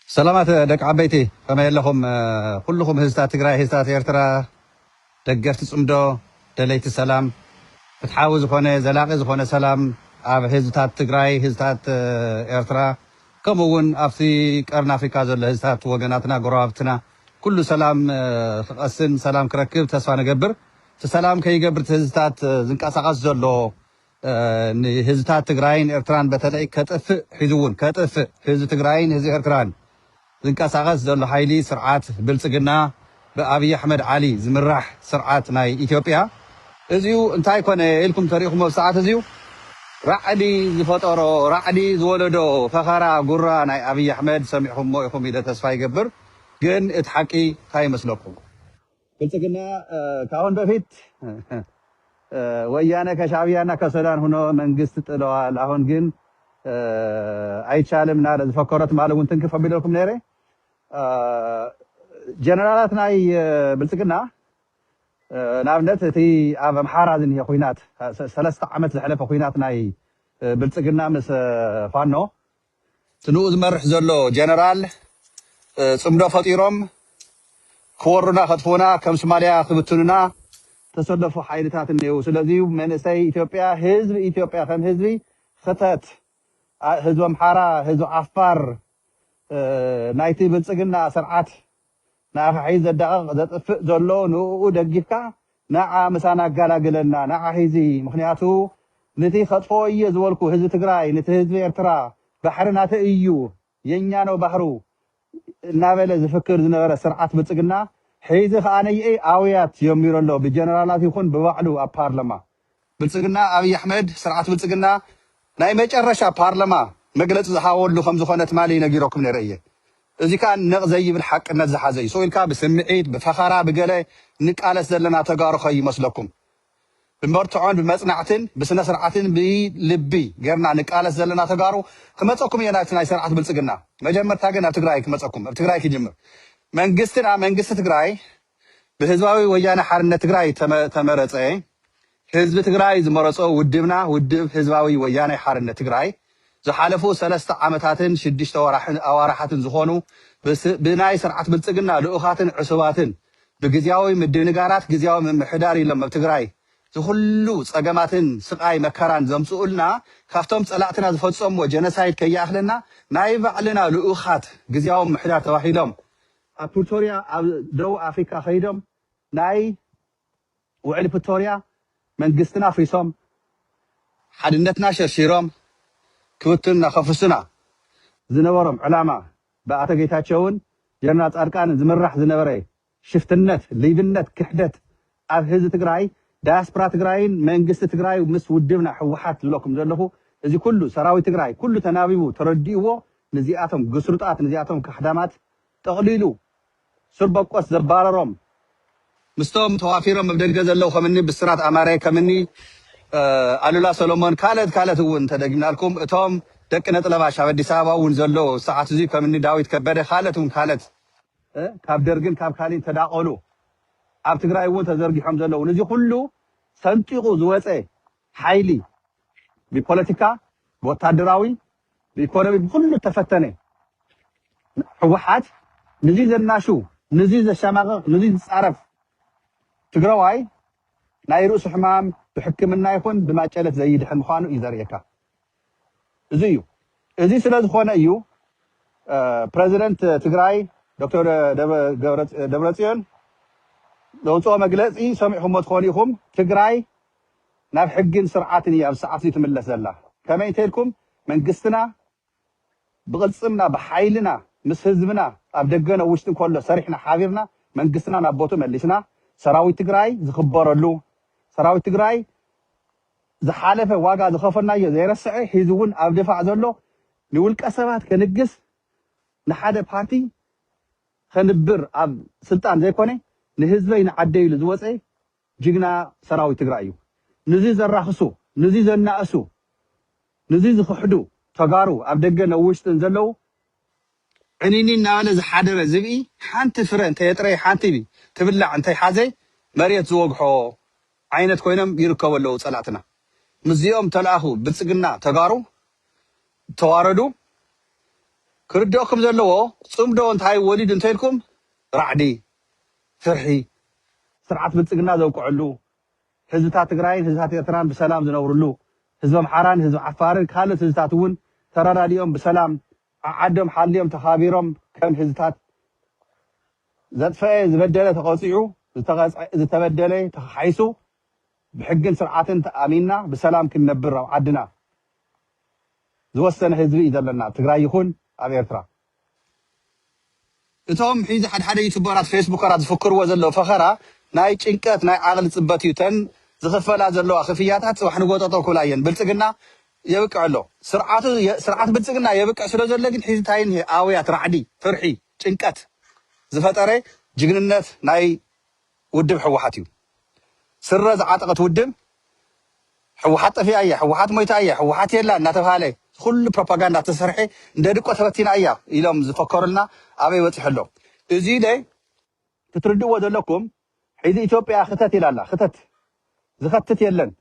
ሰላማት ደቂ ዓበይቲ፣ ከመይ ኣለኹም? እ፣ ኩልኹም ህዝብታት ትግራይ፣ ህዝብታት ኤርትራ፣ ደገፍቲ ጽምዶ፣ ደለይቲ ሰላም፣ ፍትሓዊ ዝኾነ፣ ዘላቒ ዝኾነ ሰላም ኣብ ህዝብታት ትግራይ፣ ህዝብታት፣ እ፣ ኤርትራ፣ ከምኡ እውን ኣብቲ ቀርኒ ኣፍሪካ ዘሎ ህዝብታት ወገናትና፣ ጎረባብትና፣ ኩሉ ሰላም፣ እ፣ ክቐስን ሰላም ክረክብ ተስፋ ንገብር። እቲ ሰላም ከይገብር፣ እቲ ህዝብታት፣ እ፣ ዝንቀሳቐስ ዘሎ፣ እ፣ ንህዝብታት ትግራይን ኤርትራን በተለይ ከጥፍእ፣ ሒዙ እውን ከጥፍእ፣ ህዝቢ ትግራይን ህዝቢ ኤርትራን ዝንቀሳቐስ ዘሎ ሓይሊ ስርዓት ብልጽግና፣ ብኣብይ ኣሕመድ ዓሊ ዝምራሕ ስርዓት ናይ ኢትዮጵያ፣ እዚኡ እንታይ ኮነ ኢልኩም ተሪእኹሞ? ኣብ ሰዓት እዚኡ ራዕዲ ዝፈጠሮ፣ ራዕዲ ዝወለዶ ፈኸራ ጉራ ናይ ኣብይ ኣሕመድ ሰሚዕኹሞ ኢኹም ኢለ ተስፋ ይገብር። ግን እቲ ሓቂ እንታይ ይመስለኩም? ብልጽግና፣ እ፣ ከአሁን በፊት፣ እ፣ ወያነ ከሻዕቢያና ከሱዳን ሆኖ መንግስት ጥለዋል። አሁን ግን፣ እ፣ አይቻልም እና ለዝፈከሮ ትማሊ እውን ትንክፍ ኣቢለልኩም ነይረ። እ፣ ጀነራላት ናይ፣ እ፣ ብልጽግና፣ እ፣ ንኣብነት እቲ ኣብ ኣምሓራ ዝንሄ ኹናት፣ ሰ-፣ ሰለስተ ዓመት ዘሕለፈ ኹናት ናይ፣ እ፣ ብልጽግና ምስ፣ እ፣ ፋኖ፣ እቲ ንኡ ዝመርሕ ዘሎ ጀነራል፣ እ፣ ጽምዶ ፈጢሮም ክወሩና፣ ከጥፍኡና፣ ከም ሶማልያ ክብትኑና ተሰለፉ ሓይልታት እኒአው። ስለዚ መንእሰይ ኢትዮጵያ፣ ህዝቢ ኢትዮጵያ ከም ህዝቢ ክተት፣ አ-፣ ህዝቢ ኣምሓራ፣ ህዝቢ ዓፋር፣ እ፣ ናይቲ ብልጽግና ስርዓት ንኣኻ ሒዝ ዘዳቕቕ ዘጥፍእ ዘሎ ንኡ ደጊፍካ ንዓ ምሳና ኣጋላግለና፣ ንዓ ሒዚ። ምኽንያቱ ንቲ ከጥፍኦ እየ ዝበልኩ ህዝቢ ትግራይ፣ ንቲ ህዝቢ ኤርትራ፣ ባሕሪ ናተይ እዩ፣ የኛ ነው ባህሩ እናበለ ዝፍክር ዝነበረ ስርዓት ብልጽግና ሒዚ ከኣ ነይኤ ኣውያት ጀሚሩ ኣሎ፣ ብጀነራላት ይኹን ብባዕሉ ኣብ ፓርለማ። ብልጽግና፣ ኣብይ ኣሕመድ፣ ስርዓት ብልጽግና ናይ መጨረሻ ፓርለማ መግለጺ ዝሃበሉ ከም ዝኾነ ትማሊ ነጊረኩም ነይረ እየ። እዚ ከኣ ነቕ ዘይብል ሓቅነት ዝሓዘ እዩ። ስቕ ኢልካ ብስምዒት፣ ብፈኸራ፣ ብገለ ንቃለስ ዘለና ተጋሩ ከይመስለኩም። ብመርትዖን ብመጽናዕትን ብስነ ስርዓትን ብልቢ ጌርና ንቃለስ ዘለና ተጋሩ ክመጸኩም እየ ናብቲ ናይ ስርዓት ብልጽግና። መጀመርታ ግን ኣብ ትግራይ ክመጸኩም፣ ኣብ ትግራይ ክጅምር። መንግስትና፣ መንግስቲ ትግራይ ብህዝባዊ ወያነ ሓርነት ትግራይ ተመ-፣ ተመረጸ። ህዝቢ ትግራይ ዝመረጾ ውድብና፣ ውድብ ህዝባዊ ወያነ ሓርነት ትግራይ፣ ዝሓለፉ ሰለስተ ዓመታትን ሽዱሽተ ወራሕን ኣዋርሓትን ዝኾኑ ብስ-፣ ብናይ ስርዓት ብልጽግና ልኡኻትን ዕሱባትን ብግዝያዊ ምድንጋራት ግዝያዊ ምምሕዳር ኢሎም ኣብ ትግራይ ዝኹሉ ጸገማትን ስቓይ መከራን ዘምጽኡልና፣ ካብቶም ጸላእትና ዝፈጸምዎ ጀነሳይድ ከይኣኽለና፣ ናይ ባዕልና ልኡኻት ግዝያዊ ምምሕዳር ተባሂሎም ኣብ ፕሪቶርያ ኣብ ደቡብ ኣፍሪካ ከይዶም ናይ ውዕሊ ፕሪቶርያ መንግስትና ኣፍሪሶም፣ ሓድነትና ሸርሺሮም፣ ክብትኑና ከፍርሱና ዝነበሮም ዕላማ ብኣቶ ጌታቸውን ጀነራል ጻድቃንን ዝምራሕ ዝነበረ ሽፍትነት፣ ሌብነት፣ ክሕደት ኣብ ህዝቢ ትግራይ፣ ዳያስፖራ ትግራይን መንግስቲ ትግራይ ምስ ውድብና ህወሓት ዝብለኩም ዘለኹ፣ እዚ ኩሉ ሰራዊት ትግራይ ኩሉ ተናቢቡ ተረዲእዎ፣ ንዚኣቶም ግስሩጣት፣ ንዚኣቶም ካሕዳማት ጠቕሊሉ ሱር በቆስ ዘባረሮም፣ ምስቶም ተዋፊሮም ኣብ ደገ ዘለዉ ከምኒ ብስራት ኣማረ፣ ከምኒ፣ እ፣ ኣሉላ ሰሎሞን፣ ካልኦት ካልኦት እውን ተደጊምናልኩም። እቶም ደቂ ነጥለባሽ ኣብ ኣዲስ ኣበባ እውን ዘለዉ ሰዓት እዚ ከምኒ ዳዊት ከበደ፣ ካልኦት እውን ካልኦት፣ እ፣ ካብ ደርግን ካብ ካሊን ተዳቐሉ ኣብ ትግራይ እውን ተዘርጊሖም ዘለዉ። ነዚ ኩሉ ሰንጢቑ ዝወፀ ሓይሊ ብፖለቲካ፣ ብወታደራዊ፣ ብኢኮኖሚ፣ ብኩሉ ተፈተነ። ህወሓት ንዚ ዘናሹ፣ ንዚ ዘሸማቕቕ፣ ንዚ ዝጻረፍ ትግራዋይ ናይ ርእሱ ሕማም ብሕክምና ይኹን ብማጨለት ዘይድሕን ምዃኑ እዩ ዘርእየካ። እዚ እዩ። እዚ ስለ ዝኾነ እዩ፣ እ፣ ፕረዚደንት ትግራይ ዶክተር ደብረ-፣ ገብረ-፣ ደብረጽዮን ዘውፅኦ መግለፂ ሰሚዕኹሞ ትኾኑ ኢኹም። ትግራይ ናብ ሕግን ስርዓትን እያ ኣብዚ ሰዓት እዚ ትምለስ ዘላ። ከመይ እንተኢልኩም መንግስትና ብቕልፅምና ብሓይልና ምስ ህዝብና ኣብ ደገን ኣብ ውሽጥን ከሎ ሰሪሕና ሓቢርና መንግስትና ናብ ቦቱ መሊስና ሰራዊት ትግራይ ዝኽበረሉ፣ ሰራዊት ትግራይ ዝሓለፈ ዋጋ ዝኸፈልናዮ ዘይረስዐ፣ ሒዚ እውን ኣብ ድፋዕ ዘሎ፣ ንውልቀ ሰባት ከንግስ፣ ንሓደ ፓርቲ ከንብር ኣብ ስልጣን ዘይኮነ ንህዝበይ ንዓደይ ኢሉ ዝወፀ ጅግና ሰራዊት ትግራይ እዩ። ንዚ ዘራኽሱ፣ ንዚ ዘናእሱ፣ ንዚ ዝኽሕዱ ተጋሩ ኣብ ደገን ኣብ ውሽጥን ዘለዉ ዕኒኒ እናበለ ዝሓደረ ዝብኢ ሓንቲ ፍረ እንተየጥረየ ሓንቲ ትብላዕ እንተይሓዘ መሬት ዝወግሖ ዓይነት ኮይኖም ይርከቡ ኣለዉ ጸላእትና። ምስዚኦም ተለኣኹ ብልጽግና ተጋሩ ተዋረዱ። ክርድኦኩም ዘለዎ ጽምዶ እንታይ ወሊዱ እንተልኩም ራዕዲ፣ ፍርሒ፣ ስርዓት ብልጽግና ዘውቅዐሉ፣ ህዝብታት ትግራይን ህዝብታት ኤርትራን ብሰላም ዝነብርሉ፣ ህዝቢ ኣምሓራን ህዝቢ ዓፋርን ካልኦት ህዝብታት እውን ተረዳዲኦም ብሰላም ዓዓዶም ሓልዮም ተኻቢሮም ከም ህዝብታት ዘጥፈኤ ዝበደለ ተቐፂዑ ዝተበደለ ተኸሓይሱ ብሕግን ስርዓትን ተኣሚንና ብሰላም ክንነብር ኣብ ዓድና ዝወሰነ ህዝቢ እዩ ዘለና ኣብ ትግራይ ይኹን ኣብ ኤርትራ። እቶም ሕዚ ሓድሓደ ዩቱበራት ፌስቡከራት ዝፍክርዎ ዘለዉ ፈኸራ ናይ ጭንቀት ናይ ዓቕሊ ፅበት እዩ። ተን ዝኽፈላ ዘለዋ ክፍያታት ፅባሕ ንጎ ጠጠው ክብላ እየን። ብልፅግና የብቅዕ ኣሎ። ስርዓቱ ስርዓት ብልፅግና የብቅዕ ስለ ዘሎ ግን ሕዚ እንታይ እኒሀ? ኣውያት ራዕዲ፣ ፍርሒ፣ ጭንቀት ዝፈጠረ ጅግንነት ናይ ውድብ ህወሓት እዩ። ስረ ዝዓጠቐት ውድብ ህወሓት ጠፊኣ እያ፣ ህወሓት ሞይታ እያ፣ ህወሓት የላ እናተባሃለ ኩሉ ፕሮፓጋንዳ ተሰርሐ እንደ ድቆ ተበቲና እያ ኢሎም ዝፈከሩልና ኣበይ በፂሑ ኣሎ? እዚ ኢለ ክትርድእዎ ዘለኩም ሕዚ ኢትዮጵያ ክተት ኢላ ኣላ። ክተት ዝኸትት የለን።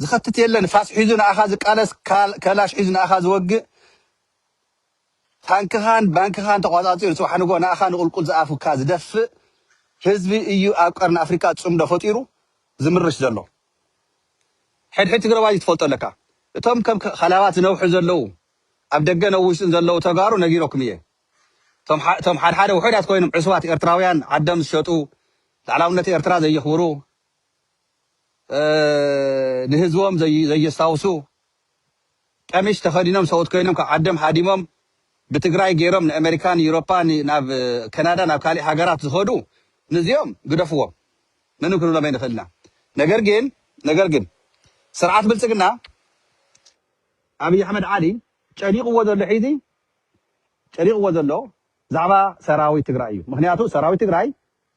ዝኸትት የለን። ፋስ ሒዙ ንኣኻ ዝቃለስ፣ ካል- ከላሽ ሒዙ ንኣኻ ዝወግእ፣ ታንክኻን ባንክኻን ተቋጻጺሩ ጽባሕ ንጎ ንኣኻ ንቁልቁል ዝኣፉካ ዝደፍእ ህዝቢ እዩ ኣብ ቀርኒ ኣፍሪቃ ጽምዶ ፈጢሩ ዝምርሽ ዘሎ። ሕድሕድ ትግራዋይ ትፈልጦ ኣለካ። እቶም ከም ከ- ከላባት ዝነውሑ ዘለዉ፣ ኣብ ደገ ነውሽጥን ዘለዉ ተጋሩ ነጊሮኩም እየ። እቶም ሓ- እቶም ሓድሓደ ውሑዳት ኮይኖም ዕሱባት ኤርትራውያን ዓዶም ዝሸጡ፣ ላዕላውነት ኤርትራ ዘየኽብሩ፣ እ፣ ንህዝቦም ዘይ- ዘየስታውሱ፣ ቀሚሽ ተኸዲኖም ሰብኡት ኮይኖም ካብ ዓዶም ሃዲሞም ብትግራይ ገይሮም ንኣሜሪካ ንዩሮፓ ን- ናብ ከናዳ ናብ ካሊእ ሃገራት ዝኸዱ ንዚኦም ግደፍዎም። ምንም ክንብሎም ኣይንኽእል ኢና። ነገር ግን ነገር ግን ስርዓት ብልፅግና ኣብይ ኣሕመድ ዓሊ ጨኒቕዎ ዘሎ ሕዚ ጨኒቕዎ ዘሎ ብዛዕባ ሰራዊት ትግራይ እዩ። ምክንያቱ ሰራዊት ትግራይ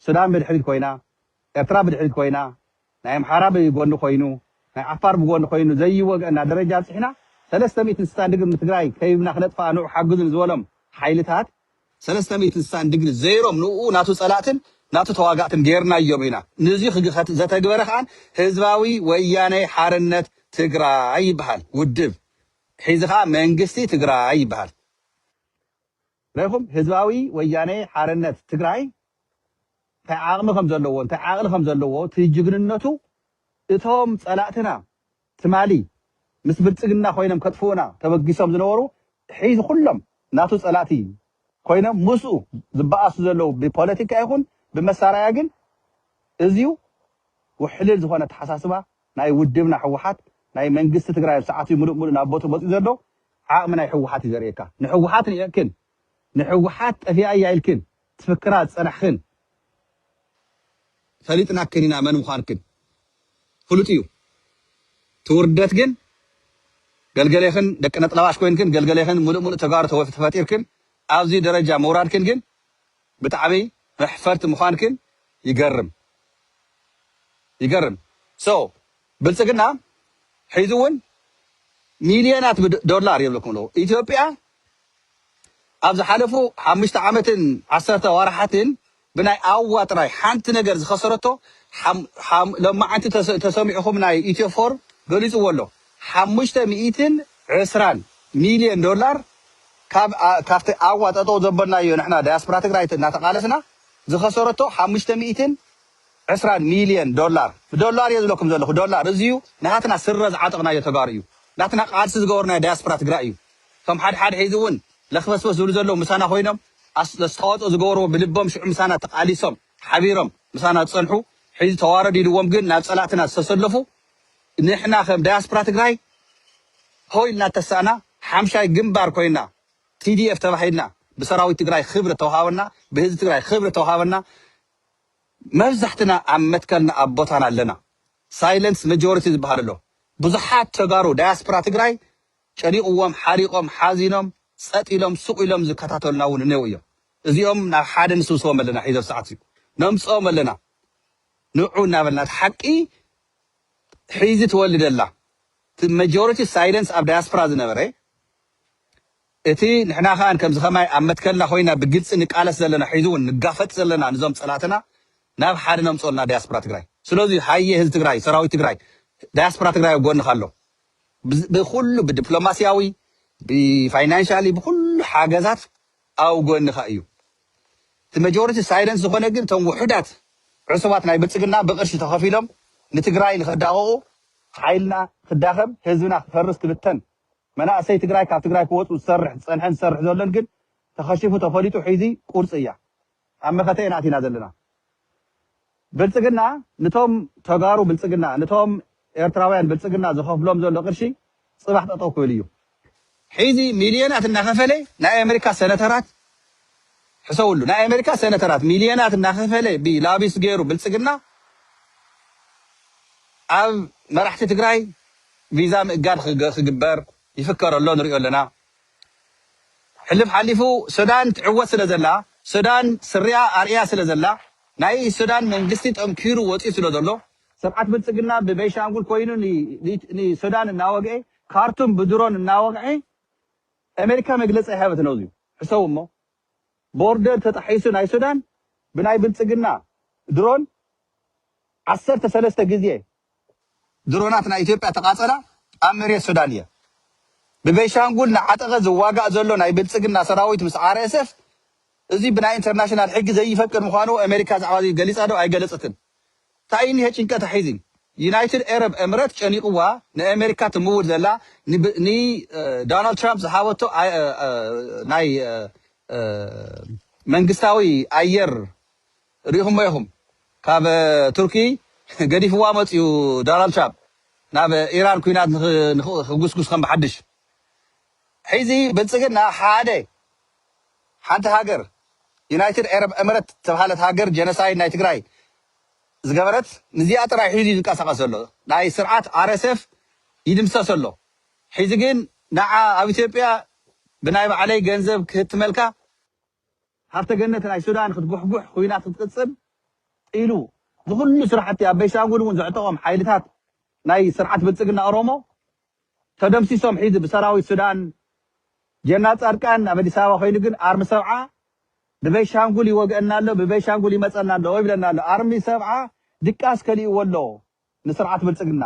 ሱዳን ብድሕሪት ኮይና፣ ኤርትራ ብድሕሪት ኮይና፣ ናይ ኣምሓራ ብጎኒ ኮይኑ፣ ናይ ዓፋር ብጎኒ ኮይኑ ዘይወግአና ደረጃ ኣብፅሕና ሰለስተ ሚእትን ስሳን ድግሪ ንትግራይ ከይብና ክነጥፍኣ ንዑ ሓግዙ ንዝበሎም ሓይልታት ሰለስተ ሚእትን ስሳን ድግሪ ዘይሮም ንኡ ናቱ ፀላእትን ናቱ ተዋጋእትን ገይርናዮም ኢና። ንዚ ክግኸት ዘተግበረ ከዓን ህዝባዊ ወያነ ሓርነት ትግራይ ይበሃል ውድብ። ሒዚ ከዓ መንግስቲ ትግራይ ይበሃል። ርኢኹም ህዝባዊ ወያነ ሓርነት ትግራይ እንታይ ዓቕሚ ከም ዘለዎ እንታይ ዓቕሊ ከም ዘለዎ እቲ ጅግንነቱ እቶም ፀላእትና ትማሊ ምስ ብልፅግና ኮይኖም ከጥፍኡና ተበጊሶም ዝነበሩ ሕዚ ኩሎም ናቱ ፀላእቲ ኮይኖም ምስኡ ዝበኣሱ ዘለዉ ብፖለቲካ ይኹን ብመሳርያ ግን እዚዩ ውሕልል ዝኾነ ኣተሓሳስባ ናይ ውድብና ህወሓት ናይ መንግስቲ ትግራይ ኣብ ሰዓት እዩ ምሉእ ምሉእ ናብ ቦቱ መፅኡ ዘሎ ዓቕሚ ናይ ህወሓት እዩ ዘርእየካ። ንህወሓት ንእክን ንህወሓት ጠፊኣ እያ ኢልክን ትፍክራ ዝፀናሕክን ፈሊጥናክን ኢና መን ምዃንክን ፍሉጥ እዩ። እቲ ውርደት ግን ገልገሌኽን ደቂ ነጥላባሽ ኮይንክን ገልገሌኽን ሙሉእ ሙሉእ ተጋሩ ተወ- ተፈጢርክን ኣብዚ ደረጃ ምውራድክን ግን ብጣዕሚ መሕፈርቲ ምዃንክን ይገርም ይገርም። So ብልፅግና ሒዚ እውን ሚልዮናት ብዶ- ዶላር የብለኩም ኣለዉ። ኢትዮጵያ ኣብ ዝሓለፉ ሓሙሽተ ዓመትን ዓሰርተ ዋርሓትን ብናይ ኣዋ ጥራይ ሓንቲ ነገር ዝኸሰረቶ ሓም- ሓም- ሎማዓንቲ ተሰ- ተሰሚዕኹም ናይ ኢትዮ ፎር ገሊፅዎ ኣሎ ሓሙሽተ ሚእትን ዕስራን ሚልዮን ዶላር ካብ ኣ- ካብቲ ኣዋ ጠጠው ዘበልናዮ ንሕና ዳያስፖራ ትግራይ እናተቃለስና ዝኸሰረቶ ሓሙሽተ ሚእትን ዕስራን ሚልዮን ዶላር ብዶላር እየ ዝብለኩም ዘለኹ ዶላር እዚዩ ናትና ስረ ዝዓጠቕናዮ ተጋሩ እዩ ናትና ቃልሲ ዝገበርናዮ ዳያስፖራ ትግራይ እዩ እቶም ሓደ ሓደ ሒዚ እውን ለክበስበስ ዝብሉ ዘለዉ ምሳና ኮይኖም ኣስ- ኣስተዋፅኦ ዝገበርዎ ብልቦም ሽዑ ምሳና ተቃሊሶም ሓቢሮም ምሳና ዝፀንሑ ሒዚ ተዋረድ ኢልዎም ግን ናብ ፀላእትና ዝተሰለፉ ንሕና ከም ዳያስፖራ ትግራይ ሆይ ኢልና ተሳእና ሓምሻይ ግንባር ኮይና ቲዲኤፍ ተባሂልና ብሰራዊት ትግራይ ክብሪ ተውሃበና ብህዝቢ ትግራይ ክብሪ ተውሃበና መብዛሕትና ኣብ መትከልና ኣብ ቦታና ኣለና ሳይለንስ መጆሪቲ ዝበሃል ኣሎ ብዙሓት ተጋሩ ዳያስፖራ ትግራይ ጨኒቕዎም ሓሪቖም ሓዚኖም ፀጥ ኢሎም ሱቕ ኢሎም ዝከታተሉና እውን እነው እዮም እዚኦም ናብ ሓደ ንስብስቦም ኣለና ሒዞ ሰዓት እዩ ነምፅኦም ኣለና ንዑ እናበልና እቲ ሓቂ ሒዚ ትወልደላ እቲ መጆሪቲ ሳይለንስ ኣብ ዳያስፖራ ዝነበረ እቲ ንሕና ከኣ ከምዚ ከማይ ኣብ መትከልና ኮይና ብግልፂ ንቃለስ ዘለና ሒዚ እውን ንጋፈጥ ዘለና ንዞም ፀላእትና ናብ ሓደ ነምፅኦልና ዳያስፖራ ትግራይ ስለዚ ሃየ ህዝቢ ትግራይ ሰራዊት ትግራይ ዳያስፖራ ትግራይ ኣብ ጎንካ ኣሎ ብዝ- ብኩሉ ብዲፕሎማሲያዊ ብፋይናንሻሊ ብኩሉ ሓገዛት ኣብ ጎንኻ እዩ። እቲ መጆሪቲ ሳይለንስ ዝኾነ ግን እቶም ውሑዳት ዕሱባት ናይ ብልፅግና ብቅርሺ ተኸፊሎም ንትግራይ ንኸዳቕቑ፣ ሓይልና ክዳኸም፣ ህዝብና ክፈርስ ክብተን፣ መናእሰይ ትግራይ ካብ ትግራይ ክወፁ ዝሰርሕ ዝፀንሐን ዝሰርሕ ዘሎን ግን ተኸሺፉ ተፈሊጡ ሒዚ ቁርፂ እያ። ኣብ መኸተ ኢና ኣቲና ዘለና። ብልፅግና ንቶም ተጋሩ ብልፅግና ንቶም ኤርትራውያን ብልፅግና ዝኸፍሎም ዘሎ ቅርሺ ፅባሕ ጠጠው ክብል እዩ። ሒዚ ሚልዮናት እናኸፈለ ናይ ኣሜሪካ ሰነተራት ሕሰውሉ ናይ ኣሜሪካ ሰነተራት ሚልዮናት እናኸፈለ ብላቢስ ገይሩ ብልፅግና ኣብ መራሕቲ ትግራይ ቪዛ ምእጋድ ክገ- ክግበር ይፍከር ኣሎ ንሪኦ ኣለና። ሕልፍ ሓሊፉ ሱዳን ትዕወት ስለ ዘላ ሱዳን ስሪያ ኣርእያ ስለ ዘላ ናይ ሱዳን መንግስቲ ጠንኪሩ ወፂኡ ስለ ዘሎ ስርዓት ብልፅግና ብቤንሻንጉል ኮይኑ ን- ን- ንሱዳን እናወግዐ ካርቱም ብድሮን እናወግዐ ኣሜሪካ መግለፂ ኣይሃበት ነው እዚዩ ሕሰቡ እሞ ቦርደር ተጣሒሱ ናይ ሱዳን ብናይ ብልፅግና ድሮን ዓሰርተ ሰለስተ ግዜ ድሮናት ናይ ኢትዮጵያ ተቃፀላ ኣብ መሬት ሱዳን እየ ብቤንሻንጉል ንዓጠቐ ዝዋጋእ ዘሎ ናይ ብልፅግና ሰራዊት ምስ ኣርኤስኤፍ እዚ ብናይ ኢንተርናሽናል ሕጊ ዘይፈቅድ ምዃኑ ኣሜሪካ ዛዕባ እዚ ገሊፃ ዶ ኣይገለፀትን እንታይ እኒሀ ጭንቀት ኣሒዚ ዩናይትድ ኤረብ ኤምረት ጨኒቕዋ ንኣሜሪካ ትምውድ ዘላ ንዶናልድ ትራምፕ ዝሃበቶ ናይ መንግስታዊ ኣየር ርኢኹሞ ኢኹም ካብ ቱርኪ ገዲፍዋ መፅኡ ዶናልድ ትራምፕ ናብ ኢራን ኩናት ክጉስጉስ ከም ብሓድሽ ሕዚ ብልፅግና ሓደ ሓንቲ ሃገር ዩናይትድ ኤረብ ኤምረት ዝተባሃለት ሃገር ጀነሳይድ ናይ ትግራይ ዝገበረት ንዚኣ ጥራይ ሒዙ ዝንቀሳቀስ ዘሎ ናይ ስርዓት ኣርኤስኤፍ ይድምሰስ ኣሎ ሕዚ ግን ንዓ ኣብ ኢትዮጵያ ብናይ ባዕለይ ገንዘብ ክህትመልካ ሃብተ ገነት ናይ ሱዳን ክትጉሕጉሕ ኩናት ክትቅፅል ኢሉ ዝኩሉ ስራሕቲ ኣብ ቤንሻንጉል እውን ዘዕጠቖም ሓይልታት ናይ ስርዓት ብልፅግና ኦሮሞ ተደምሲሶም ሒዚ ብሰራዊት ሱዳን ጀነራል ፃድቃን ኣብ ኣዲስ ኣበባ ኮይኑ ግን ኣርሚ ሰብዓ ብቤንሻንጉል ይወግአና ኣሎ ብቤንሻንጉል ይመፀና ኣሎ ይብለና ኣሎ ኣርሚ ሰብዓ ድቃስ ከሊእዎ ኣሎ ንስርዓት ብልፅግና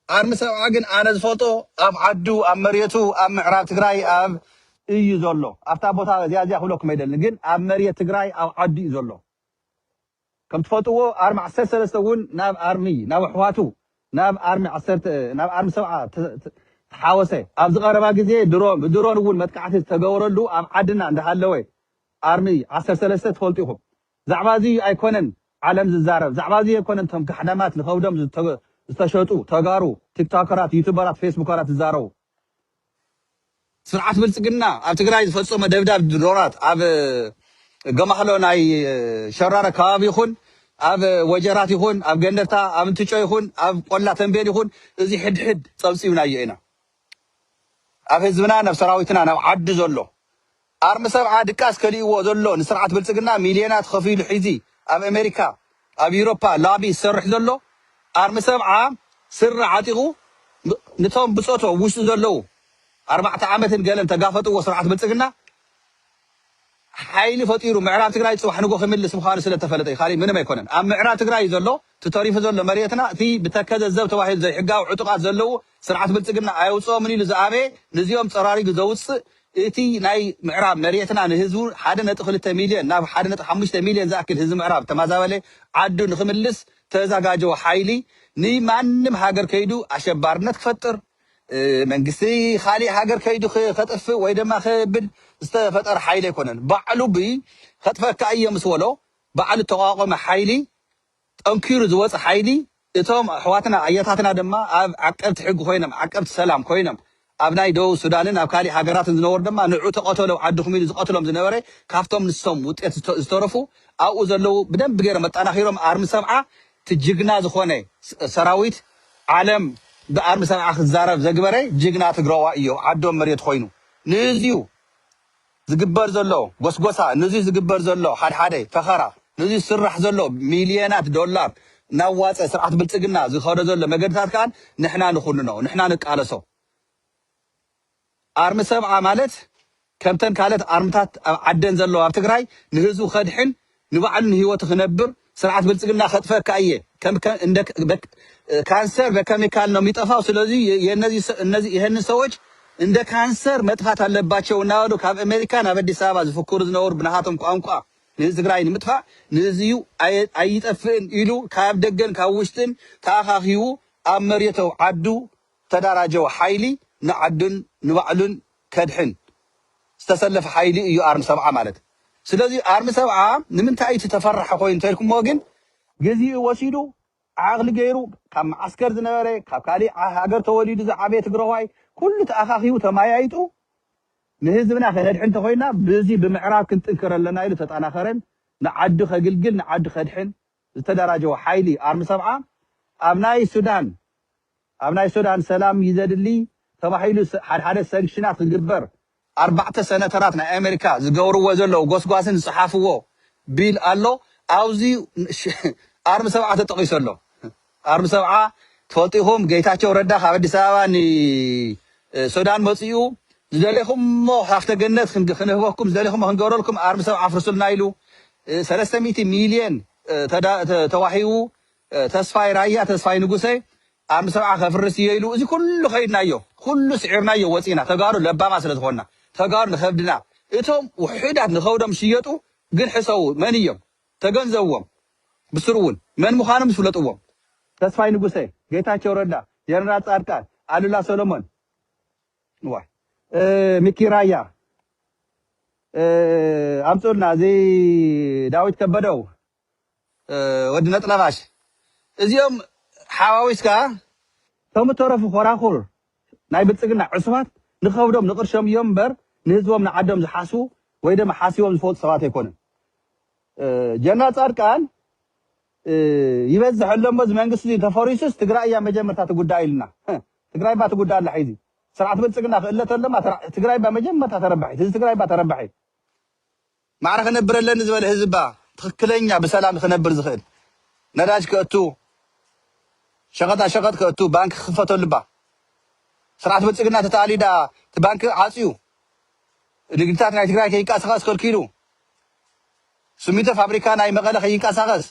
ኣርሚ ሰብዓ ግን ኣነ ዝፈልጦ ኣብ ዓዱ ኣብ መሬቱ ኣብ ምዕራብ ትግራይ ኣብ እዩ ዘሎ ኣብታ ቦታ እዚኣ እዚኣ ክብለኩም ኣይደልን ግን ኣብ መሬት ትግራይ ኣብ ዓዱ እዩ ዘሎ ከም ትፈልጥዎ ኣርሚ ዓሰርተ ሰለስተ እውን ናብ ኣርሚ ናብ ኣሕዋቱ ናብ ኣርሚ ዓሰርተ ናብ ኣርሚ ሰብዓ ተሓወሰ ኣብዚ ቀረባ ግዜ ድሮን ብድሮን እውን መጥቃዕቲ ዝተገበረሉ ኣብ ዓድና እንዳሃለወ ኣርሚ ዓሰርተ ሰለስተ ትፈልጡ ኢኹም ዛዕባ እዚ ኣይኮነን ዓለም ዝዛረብ ዛዕባ እዚ ኣይኮነን እቶም ካሕዳማት ንኸብዶም ዝተሸጡ ተጋሩ ቲክቶከራት ዩቱበራት ፌስቡከራት ዝዛረቡ ስርዓት ብልፅግና ኣብ ትግራይ ዝፈፀሞ ደብዳብ ድሮናት ኣብ ገማህሎ ናይ ሸራረ ከባቢ ይኹን ኣብ ወጀራት ይኹን ኣብ ገንደርታ ኣብ እንትጮ ይኹን ኣብ ቆላ ተንቤን ይኹን እዚ ሕድሕድ ፀብፂብናዮ ኢና ኣብ ህዝብና ናብ ሰራዊትና ናብ ዓዲ ዘሎ ኣርሚ ሰብዓ ድቃስ ከሊእዎ ዘሎ ንስርዓት ብልፅግና ሚልዮናት ከፊሉ ሒዚ ኣብ ኣሜሪካ ኣብ ዩሮፓ ላቢ ዝሰርሕ ዘሎ ኣርሚ ሰብዓ ስረ ዓጢቑ ንቶም ብፆቶ ውሽጢ ዘለዉ ኣርባዕተ ዓመትን ገለን ተጋፈጥዎ ስርዓት ብልፅግና ሓይሊ ፈጢሩ ምዕራብ ትግራይ ፅባሕ ንጎ ክምልስ ምዃኑ ስለተፈለጠ እዩ ካሊእ ምንም ኣይኮነን ኣብ ምዕራብ ትግራይ እዩ ዘሎ እቲ ተሪፉ ዘሎ መሬትና እቲ ብተከዘ ዘብ ተባሂሉ ዘይሕጋዊ ዕጡቃት ዘለዉ ስርዓት ብልፅግና ኣየውፅኦምን ኢሉ ዝኣበየ ንዚኦም ፀራሪጉ ዘውፅእ እቲ ናይ ምዕራብ መሬትና ንህዝቡ ሓደ ነጥቢ ክልተ ሚልዮን ናብ ሓደ ነጥቢ ሓሙሽተ ሚልዮን ዝኣክል ህዝቢ ምዕራብ ተማዛበለ ዓዱ ንክምልስ ተዘጋጀወ ሓይሊ ንማንም ሃገር ከይዱ ኣሸባርነት ክፈጥር መንግስቲ ካሊእ ሃገር ከይዱ ከጥፍእ ወይ ድማ ከብል ዝተፈጠረ ሓይሊ ኣይኮነን ባዕሉ ብ ከጥፈካ እየ ምስ በሎ ባዕሉ ተቋቆመ ሓይሊ ጠንኪሩ ዝወፀ ሓይሊ እቶም ኣሕዋትና ኣያታትና ድማ ኣብ ዓቀብቲ ሕጊ ኮይኖም ዓቀብቲ ሰላም ኮይኖም ኣብ ናይ ደቡብ ሱዳንን ኣብ ካሊእ ሃገራትን ዝነበሩ ድማ ንዑ ተቐተሎ ዓድኹም ኢሉ ዝቐትሎም ዝነበረ ካብቶም ንሶም ውጤት ዝተረፉ ኣብኡ ዘለዉ ብደንብ ገይሮም ኣጠናኺሮም ኣርሚ ሰብዓ እቲ ጅግና ዝኾነ ሰራዊት ዓለም ብኣርሚ ሰብዓ ክዛረብ ዘግበረ ጅግና ትግራዋ እዮ ዓዶም መሬት ኮይኑ ንእዝዩ ዝግበር ዘሎ ጎስጎሳ ንዚ ዝግበር ዘሎ ሓድሓደ ፈኸራ ንዚ ዝስራሕ ዘሎ ሚልዮናት ዶላር እናዋፀ ስርዓት ብልፅግና ዝኸዶ ዘሎ መገድታት ከዓ ንሕና ንኹንኖ ንሕና ንቃለሶ ኣርሚ ሰብዓ ማለት ከምተን ካልኦት ኣርምታት ኣብ ዓደን ዘለዋ ኣብ ትግራይ ንህዝቡ ከድሕን ንባዕሉ ንህይወቱ ክነብር ስርዓት ብልፅግና ከጥፈካ እየ ካንሰር በከሚካል ነው የሚጠፋው ስለዚህ ይህንን ሰዎች እንደ ካንሰር መጥፋት ኣለባቸው እናበሉ ካብ ኣሜሪካ ናብ ኣዲስ ኣበባ ዝፍክሩ ዝነበሩ ብናሃቶም ቋንቋ ንህዝቢ ትግራይ ንምጥፋእ፣ ንህዝዩ ኣየ- ኣይጠፍእን ኢሉ ካብ ደገን ካብ ውሽጥን ተኣኻኺቡ ኣብ መሬተው ዓዱ ተደራጀው ሓይሊ ንዓዱን ንባዕሉን ከድሕን ዝተሰለፈ ሓይሊ እዩ ኣርሚ ሰብዓ ማለት። ስለዚ ኣርሚ ሰብዓ ንምንታይ እቲ ተፈራሒ ኮይኑ እንተልኩሞ ግን፣ ግዜኡ ወሲዱ ዓቕሊ ገይሩ ካብ መዓስከር ዝነበረ፣ ካብ ካሊእ ዓ- ሃገር ተወሊዱ ዝዓበየ ትግራዋይ ኩሉ ተኣኻኺቡ ተማያይጡ፣ ንህዝብና ከነድሕን እንተኮይና ብዚ ብምዕራብ ክንጥንክር ኣለና ኢሉ ተጠናኸረን ንዓዱ ከግልግል ንዓዱ ከድሕን ዝተደራጀወ ሓይሊ ኣርሚ ሰብዓ ኣብ ናይ ሱዳን ኣብ ናይ ሱዳን ሰላም እዩ ዘድሊ ተባሂሉ ስ- ሓደ ሓደ ሰንክሽናት ክግበር ኣርባዕተ ሰነተራት ናይ ኣሜሪካ ዝገብርዎ ዘለዉ ጎስጓስን ዝፀሓፍዎ ቢል ኣሎ። ኣብዚ ሽ- ኣርሚ ሰብዓ ተጠቂሱ ኣሎ። ኣርሚ ሰብዓ ትፈልጡ ኢኹም፣ ጌታቸው ረዳ ካብ ኣዲስ ኣበባ ንሱዳን መፂኡ ዝደለኹሞ ሃፍተ ገነት ክን- ክንህበኩም ዝደለኹሞ ክንገብረልኩም ኣርሚ ሰብዓ ኣፍርሱልና ኢሉ ሰለስተ ሚእቲ ሚልዮን ተዋሂቡ ተስፋይ ራያ ተስፋይ ንጉሰ ኣርሚ ሰብዓ ከፍርስ እየ ኢሉ እዚ ኩሉ ከይድናዮ ኩሉ ስዒርናዮ ወፂና ተጋሩ ለባማ ስለዝኮና ተጋሩ ንከብድና እቶም ውሑዳት ንከብዶም ሽየጡ ግን ሕሰቡ መን እዮም ተገንዘብዎም ብስሩ እውን መን ምዃኖም ዝፍለጥዎም ተስፋይ ንጉሰ ጌታቸው ረዳ ጀነራል ፃድቃን ኣሉላ ሰሎሞን ዋይ ሚኪ ራያ ኣምፁልና እዚ ዳዊት ከበደው ወዲ ነጥለባሽ እዚኦም ሓዋዊስካ ከም ተረፉ ኮራኩር ናይ ብልፅግና ዕሱባት ንኸብዶም ንቅርሾም እዮም እምበር ንህዝቦም ንዓዶም ዝሓስቡ ወይ ድማ ሓሲቦም ዝፈልጡ ሰባት ኣይኮኑን። ጀነራል ፃድቃን ይበዝሕ ኣሎ እሞ እዚ መንግስቲ እዚ ተፈሪሱስ ትግራይ እያ መጀመርታ ትጉዳእ ኢልና ትግራይ ባ ትጉዳእ ኣላ ሒዚ ስርዓት ብልፅግና ክእለ ተለማ ትግራይ ባ መጀመርታ ተረባሒት ህዝቢ ትግራይ ባ ተረባሒ ማዕረ ክነብር ኣለኒ ዝበለ ህዝቢ ባ ትኽክለኛ ብሰላም ክነብር ዝኽእል ነዳጅ ክእቱ ሸቐጣ ሸቐጥ ክእቱ ባንክ ክኽፈተሉ ባ ስርዓት ብልፅግና ተታሊዳ እቲ ባንክ ዓፅዩ ንግድታት ናይ ትግራይ ከይንቀሳቐስ ከልኪሉ ስሚንቶ ፋብሪካ ናይ መቐለ ከይንቀሳቐስ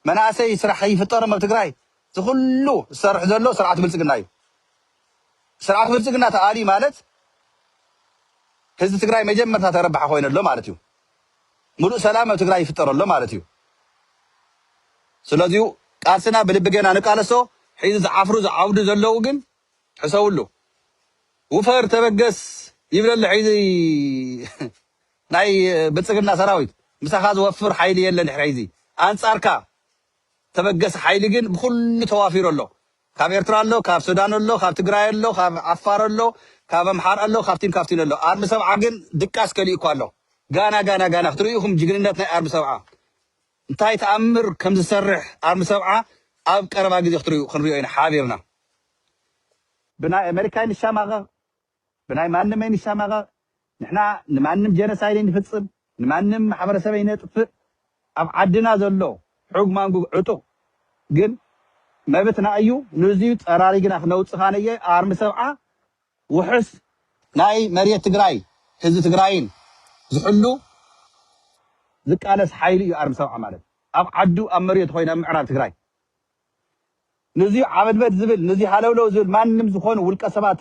መናእሰይ ስራሕ ከይፍጠሮም ኣብ ትግራይ ዝኩሉ ዝሰርሕ ዘሎ ስርዓት ብልፅግና እዩ ስርዓት ብልፅግና ተኣሊ ማለት ህዝቢ ትግራይ መጀመርታ ተረባሒ ኮይነ ኣሎ ማለት እዩ ሙሉእ ሰላም ኣብ ትግራይ ይፍጠር ኣሎ ማለት እዩ ስለዚሁ ቃልስና ብልቢ ገና ንቃለሶ ሒዚ ዝዓፍሩ ዝዓውዱ ዘለዉ ግን ሕሰውሉ ውፈር ተበገስ ይብለሉ ሒዚ ናይ ብልፅግና ሰራዊት ምሳኻ ዝወፍር ሓይሊ የለን ድሕሪ ሒዚ ኣንፃርካ ተበገስ ሓይሊ ግን ብኩሉ ተዋፊሩ ኣሎ ካብ ኤርትራ ኣሎ ካብ ሱዳን ኣሎ ካብ ትግራይ ኣሎ ካብ ዓፋር ኣሎ ካብ ኣምሓር ኣሎ ካብቲን ካብቲን ኣሎ ኣርሚ ሰብዓ ግን ድቃስ ከሊኡ እኳ ኣሎ ጋና ጋና ጋና ክትርእዩኹም ጅግንነት ናይ ኣርሚ ሰብዓ እንታይ ተኣምር ከም ዝሰርሕ ኣርሚ ሰብዓ ኣብ ቀረባ ግዜ ክትርእዩ ክንሪኦ ኢና ሓቢርና ብናይ ኣሜሪካ ንሻማቐ ብናይ ማንም ኣይንሻማቐ ንሕና ንማንም ጀነሳይድ ኣይንፍፅም ንማንም ማሕበረሰብ ኣይነጥፍእ ኣብ ዓድና ዘሎ ሕግ ማንጉግ ዕጡቕ ግን መብትና እዩ ንዝዩ ፀራሪግና ክነውፅኻ ነየ ኣርሚ ሰብዓ ውሕስ ናይ መሬት ትግራይ ህዝቢ ትግራይን ዝሕሉ ዝቃለስ ሓይሊ እዩ ኣርሚ ሰብዓ ማለት ኣብ ዓዱ ኣብ መሬት ኮይኑ ኣብ ምዕራብ ትግራይ ንዚ ዓበድበድ ዝብል ንዚ ሃለውለው ዝብል ማንም ዝኾኑ ውልቀ ሰባት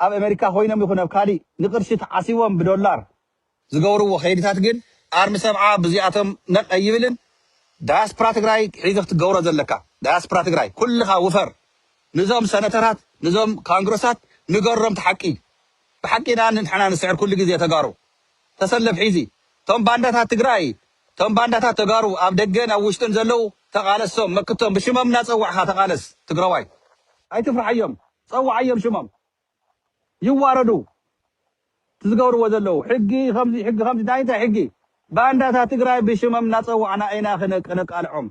ኣብ ኣሜሪካ ኮይኖም ይኹን ኣብ ካሊእ ንቅርሺ ተዓሲቦም ብዶላር ዝገብርዎ ከይድታት ግን ኣርሚ ሰብዓ ብዚኣቶም ነቕ ኣይብልን ዳያስፕራ ትግራይ ሒዚ ክትገብሮ ዘለካ ዳያስፕራ ትግራይ ኩልኻ ውፈር ንዞም ሰነተራት ንዞም ካንግረሳት ንገሮም ተሓቂ ብሓቂና ንሕና ንስዕር ኩሉ ግዜ ተጋሩ ተሰለፍ ሒዚ ቶም ባንዳታት ትግራይ ቶም ባንዳታት ተጋሩ ኣብ ደገን ኣብ ውሽጥን ዘለዉ ተቓለሶም መክቶም ብሽሞም እናፀዋዕካ ተቓለስ ትግራዋይ ኣይትፍርሓዮም ፀዋዓዮም ሽሞም ይዋረዱ ትዝገብርዎ ዘለዉ ሕጊ ከምዚ ሕጊ ከምዚ ናይ እንታይ ሕጊ ባንዳታት ትግራይ ብሽሞም እናፀዋዕና ኢና ክነቃልዖም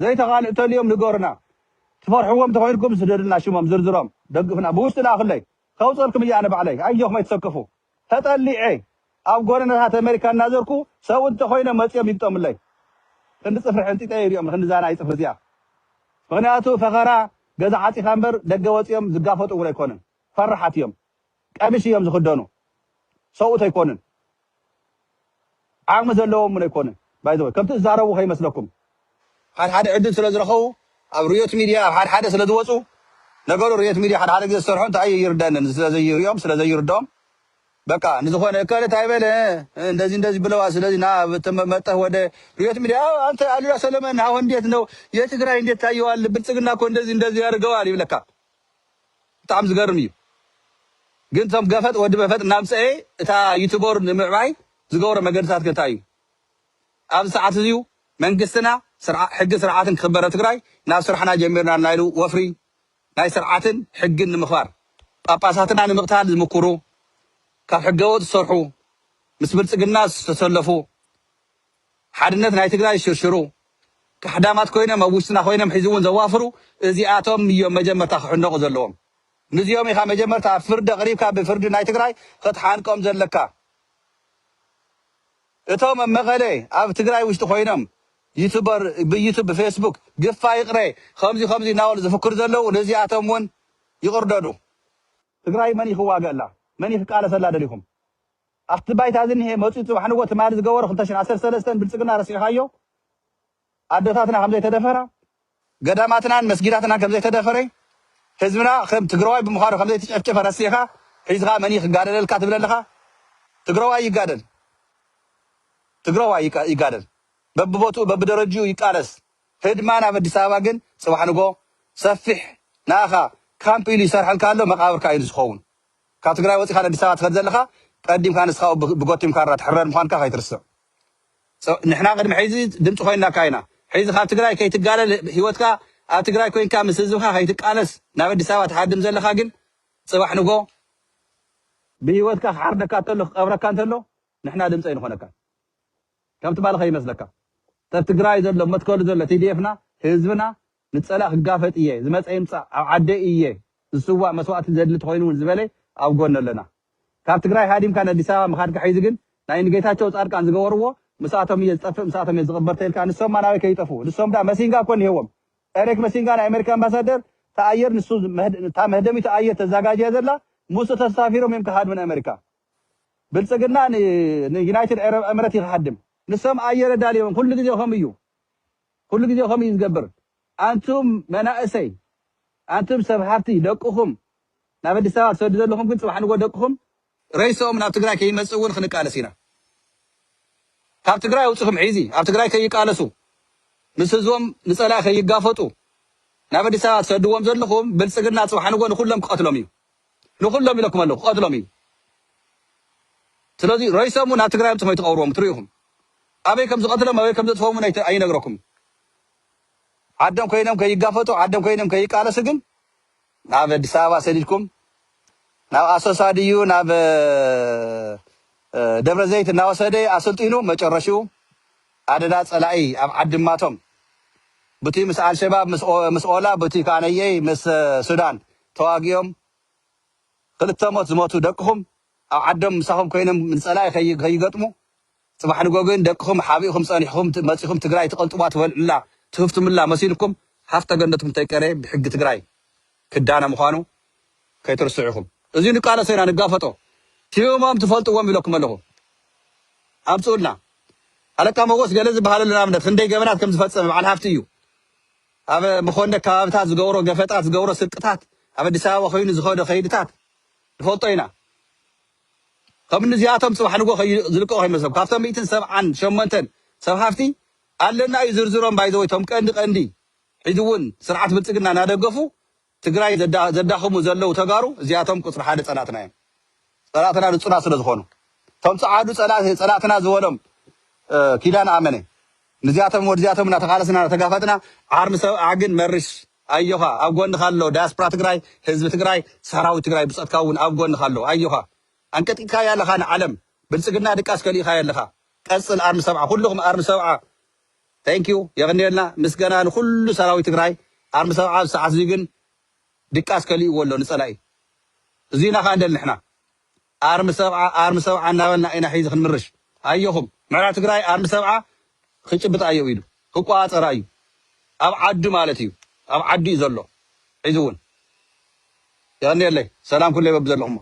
ዘይተቓልዕ ተልዮም ንገሩና ትፈርሕዎም ተኮይንኩም ስደዱልና ሽሞም ዝርዝሮም ደግፍና ብውሽጢ ላኣክለይ ከውፀልኩም እያ ኣነ ባዕለይ ኣዮኹም ኣይትሰከፉ ተጠሊዐ ኣብ ጎደናታት ኣሜሪካ እናዘርኩ ሰብኡት እንተኮይኖም መፅኦም ይግጠሙለይ ክንዲ ፅፍሪ ሕንጢጠ ይሪኦም ክንዲ ዛና ይፅፍሪ እዚኣ ምክንያቱ ፈኸራ ገዛ ዓፂኻ እምበር ደገ ወፂኦም ዝጋፈጡ እውን ኣይኮኑን ፈራሓት እዮም ቀሚሽ እዮም ዝክደኑ ሰብኡት ኣይኮኑን ዓቕሚ ዘለዎም እውን ኣይኮኑን ባይዘወይ ከምቲ ዝዛረቡ ከይመስለኩም ሓደ ሓደ ዕድል ስለ ዝረኸቡ ኣብ ርዮት ሚድያ ኣብ ሓደ ሓደ ስለ ዝወፁ ነገሩ ርዮት ሚድያ ሓደ ሓደ ግዜ ዝሰርሖ እንታይ ይርደንን ስለ ዘይርዮም ስለ ዘይርዶም በቃ ንዝኾነ እከለ እንታይ በለ፣ እ፣ እንደዚህ እንደዚህ ብለዋል። ስለዚህ ና ተመ- መጠህ ወደ ሪዮት ሚዲያ፣ "አዎ፣ አንተ አሉላ ሰለሞን አሁን እንዴት ነው የትግራይ እንዴት ታየዋል? ብልጽግና እኮ እንደዚህ እንደዚህ ያደርገዋል" ይብለካ። ብጣዕሚ ዝገርም እዩ። ግን እቶም ገፈጥ ወዲ በፈጥ እናምፀኤ እታ ዩቱበር ንምዕባይ ዝገብሮ መገድታት እንታይ እዩ? ኣብዚ ሰዓት እዚ መንግስትና ስርዓ- ሕጊ ስርዓትን ክኽበር ኣብ ትግራይ ናብ ስራሕና ጀሚርና እናኢሉ ወፍሪ ናይ ስርዓትን ሕግን ንምኽባር ጳጳሳትና ንምቕታል ዝምክሩ፣ ካብ ሕገወጥ ዝሰርሑ፣ ምስ ብልጽግና ዝተሰለፉ፣ ሓድነት ናይ ትግራይ ዝሽርሽሩ፣ ካሕዳማት ኮይኖም ኣብ ውሽጥና ኮይኖም ሕዚ እውን ዘዋፍሩ፣ እዚኣቶም እዮም መጀመርታ ክሕነቑ ዘለዎም። ንዚኦም ኢኻ መጀመርታ ኣብ ፍርዲ ኣቕሪብካ ብፍርዲ ናይ ትግራይ ክትሓንቆም ዘለካ። እቶም ኣብ መቐለ ኣብ ትግራይ ውሽጢ ኮይኖም ዩቱበር ብዩቱብ ብፌስቡክ ግፋ ይቕረ ከምዚ ከምዚ እናበሉ ዝፍክሩ ዘለዉ፣ ነዚኣቶም እውን ይቕርደዱ። ትግራይ መን እዩ ክዋገእላ? መን እዩ ክቃለሰላ ደሊኹም? ኣብቲ ባይታ እዚ እኒሄ መፅኡ ፅባሕ ንጎ ትማሊ ዝገበሮ ክልተ ሽሕን ዓሰርተ ሰለስተን ብልፅግና ረሲዕኻዮ? ኣደታትና ከም ዘይተደፈራ፣ ገዳማትናን መስጊዳትናን ከም ዘይተደፈረ፣ ህዝብና ከም ትግራዋይ ብምዃኑ ከም ዘይተጨፍጨፈ ረሲዕካ፣ ሒዝኻ መን እዩ ክጋደለልካ ትብል ኣለኻ? ትግራዋይ ይጋደል። ትግራዋይ ይቃ- ይጋደል። በብቦትኡ በብደረጅኡ ይቃለስ። ህድማ ናብ ኣዲስ ኣበባ ግን ጽባሕ ንጎ ሰፊሕ ንኣኻ ካምፕ ኢሉ ይሰርሐልካ ኣሎ። መቓብርካ እዩ ዝኸውን። ካብ ትግራይ ወጺኻ ንኣዲስ ኣበባ ትኸድ ዘለኻ፣ ቀዲምካ ንስኻ ብ- ብጎቲም ካራ ትሕረድ ምዃንካ ከይትርስዕ። ሶ- ንሕና ቅድሚ ሕዚ ድምፂ ኮይንናካ ኢና። ሕዚ ካብ ትግራይ ከይትጋለል፣ ህይወትካ ኣብ ትግራይ ኮይንካ ምስ ህዝብካ ከይትቃለስ ናብ ኣዲስ ኣበባ ትሃድም ዘለኻ ግን፣ ጽባሕ ንጎ ብህይወትካ ክሓርደካ እንተሎ፣ ክቀብረካ እንተሎ፣ ንሕና ድምፂ ኣይንኾነካ። ከም ትማሊ ከይመስለካ። ተብ ትግራይ ዘሎ መትከሉ ዘሎ ቲዲኤፍና፣ ህዝብና ንፀላእ ክጋፈጥ እየ፣ ዝመፀ ይምፃእ፣ ኣብ ዓደይ እየ ዝስዋእ፣ መስዋእቲ ዘድሊ ተኮይኑ እውን ዝበለ ኣብ ጎኒ ኣለና። ካብ ትግራይ ሃዲምካ ንኣዲስ ኣበባ ምኻድካ ሒዚ ግን ናይ ንጌታቸው ፃድቃን ዝገበርዎ፣ ምስኣቶም እየ ዝጠፍእ፣ ምስኣቶም እየ ዝቕበር ተልካ፣ ንሶም ናበይ ከይጠፍኡ? ንሶም ዳ መሲንጋ እኮ እኒሄዎም። ኤሪክ መሲንጋ ናይ ኣሜሪካ ኣምባሳደር፣ ተኣየር ንሱ መህድ- እታ መህደሚቱ ኣየር ተዛጋጅያ ዘላ፣ ምስኡ ተሳፊሮም እዮም ክሃድሙ ንኣሜሪካ። ብልፅግና ን- ንዩናይትድ ዓረብ ኤምረት ይክሃድም። ንሶም ኣየር ኣዳልዮም ኩሉ ግዜ ከም እዩ። ኩሉ ግዜ ከም እዩ ዝገብር። ኣንቱም መናእሰይ፣ ኣንቱም ሰብ ሃብቲ፣ ደቅኹም ናብ ኣዲስ ኣበባ ትሰዱ ዘለኹም ግን፣ ጽባሕ ንጎ ደቅኹም ረይሶም ናብ ትግራይ ከይመጽእ እውን ክንቃለስ ኢና። ካብ ትግራይ ኣውጽኹም፣ ሒዚ ኣብ ትግራይ ከይቃለሱ፣ ምስ ህዝቦም ንጸላኢ ከይጋፈጡ፣ ናብ ኣዲስ ኣበባ ትሰድዎም ዘለኹም፣ ብልጽግና ጽባሕ ንጎ ንኹሎም ክቐትሎም እዩ። ንኹሎም ኢለኩም ኣለኹ፣ ክቐትሎም እዩ። ስለዚ ረይሶም እውን ናብ ትግራይ ኣውጽኹም ኣይትቐብርዎም፣ ትርእኹም። ኣበይ ከም ዝቐትሎም፣ ኣበይ ከም ዘጥፍኦም እውን ኣይተ- ኣይነግረኩም። ዓዶም ኮይኖም ከይጋፈጡ፣ ዓዶም ኮይኖም ከይቃለሱ ግን ናብ ኣዲስ ኣበባ ሰዲድኩም፣ ናብ ኣሶሳ ድዩ ናብ፣ እ፣ እ፣ ደብረ ዘይት እናወሰደ ኣሰልጢኑ፣ መጨረሽኡ ኣደዳ ጸላኢ ኣብ ዓድማቶም፣ ብቲ ምስ ኣልሸባብ፣ ምስ ኦ- ምስ ኦላ፣ ብቲ ከኣነየይ ምስ፣ እ፣ ሱዳን ተዋጊኦም ክልተ ሞት ዝሞቱ ደቅኹም ኣብ ዓዶም ምሳኹም ኮይኖም ንጸላኢ ከይ- ከይገጥሙ፣ ጽባሕ ንጎ ግን ደቅኹም ሓቢእኹም ጸኒሕኹም ት- መጺኹም ትግራይ ትቐልጥዋ ትበልዕላ ትህፍትምላ መሲልኩም፣ ሃፍተ ገነትኩም ተይቀረ ብሕጊ ትግራይ ክዳነ ምዃኑ ከይትርስዑ ኢኹም። እዚ ንቃለሶ ኢና ንጋፈጦ። ቲሞም ትፈልጥዎም ኢለኩም ኣለኹ። ኣምጽኡልና። ኣለቃ መጎስ ገለ ዝበሃለሉ ንኣብነት ክንደይ ገበናት ከም ዝፈጸመ በዓል ሃፍቲ እዩ። ኣብ መኾነ ከባብታት ዝገብሮ ገፈጣት፣ ዝገብሮ ስርቅታት፣ ኣብ ኣዲስ ኣበባ ኮይኑ ዝኸዶ ከይድታት ንፈልጦ ኢና። ከም እዚኣቶም ጽባሕ ንጎ ከይ- ዝልቀቑ ከይመስለኩም። ካብቶም ሚእትን ሰብዓን ሸሞንተን ሰብ ሃፍቲ ኣለና እዩ ዝርዝሮም። ባይዘወይ እቶም ቀንዲ ቀንዲ ሕዚ እውን ስርዓት ብልጽግና እናደገፉ ትግራይ ዘዳ- ዘዳኽሙ ዘለዉ ተጋሩ እዚኣቶም ቁጽሪ ሓደ ጸላእትና እዮም። ጸላእትና ንጹና ስለ ዝኾኑ፣ እቶም ጸዓዱ ጸላ- ጸላእትና ዝበሎም፣ እ፣ ኪዳን ኣመነ፣ ንዚኣቶም ወድዚኣቶም እናተቓለስና እናተጋፈጥና፣ ዓርሚ ሰብኣ ግን መርሽ ኣዮኻ ኣብ ጎንኻ ኣሎ። ዳያስፖራ ትግራይ፣ ህዝቢ ትግራይ፣ ሰራዊት ትግራይ ብጾትካ እውን ኣብ ጎንኻ ኣሎ። ኣዮኻ፣ ኣንቀጥቂጥካያ ኣለኻ ንዓለም። ብልጽግና ድቃስ ከሊእኻያ ኣለኻ። ቀጽል ኣርሚ ሰብዓ፣ ኩልኹም ኣርሚ ሰብዓ። Thank you፣ የቐንየልና። ምስጋና ንኹሉ ሰራዊት ትግራይ። ኣርሚ ሰብዓ ኣብዚ ሰዓት እዚ ግን ድቃስ ከሊእዎ ኣሎ ንጸላኢ። እዚና ኸኣ እንደል ንሕና ኣርሚ ሰብዓ፣ ኣርሚ ሰብዓ እናበልና ኢና ሒዚ ክንምርሽ። ኣየኹም፣ ምዕራብ ትግራይ ኣርሚ ሰብዓ ክጭብጥ ኣየው ኢሉ ክቆጻጸራ እዩ። ኣብ ዓዱ ማለት እዩ። ኣብ ዓዱ እዩ ዘሎ። ሒዚ እውን የቐንየለይ። ሰላም ኩለይ በብዘለኹሞ።